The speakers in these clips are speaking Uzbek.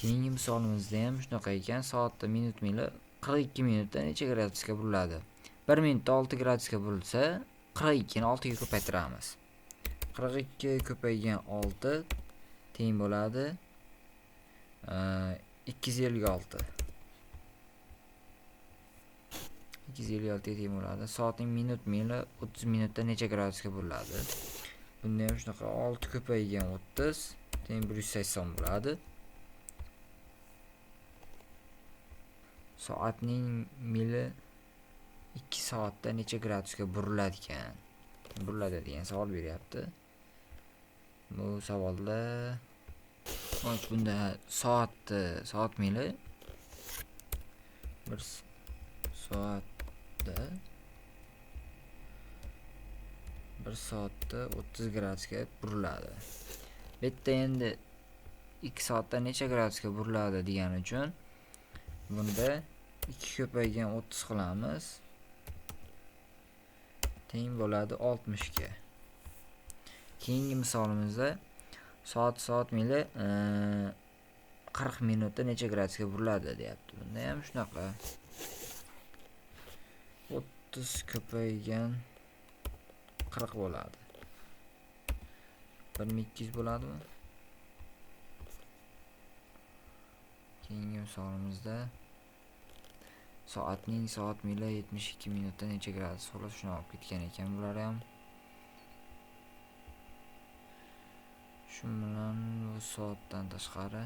Keyingi misolimizda ham shunaqa ekan, soatda minut mili 42 minutda necha gradusga buriladi? 1 minutda 6 gradusga burilsa, 42 ni 6 ga ko'paytiramiz. 42 ko'paygan 6 teng bo'ladi 256. 256 ga teng bo'ladi. Soatning minut mili 30 minutda necha gradusga buriladi? Bunda ham shunaqa 6 ko'paygan 30 teng 180 bo'ladi. Soatning mili 2 soatda necha gradusga buriladi ekan? Buriladi degan savol beryapti. Bu savolda xo'sh, bunda soat mili 1 soatda 1 soatda 30 gradusga buriladi. Bu yerda endi 2 soatda necha gradusga buriladi degani uchun bunda 2 ko'paygan 30 qilamiz. Teng bo'ladi 60 ga. Keyingi misolimizda soat mili 40 minutda necha gradusga buriladi deyapti. Bunda ham shunaqa 30 ko'paygan 40 bo'ladi. 1200 bo'ladimi? Keyingi misolimizda soatning soat mili 72 minutda necha gradus bo'ladi? Shuni olib ketgan ekan bular ham. Shu bilan bu soatdan tashqari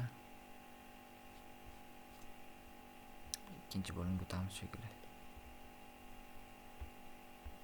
ikkinchi bo'limga o'tamiz shekilli.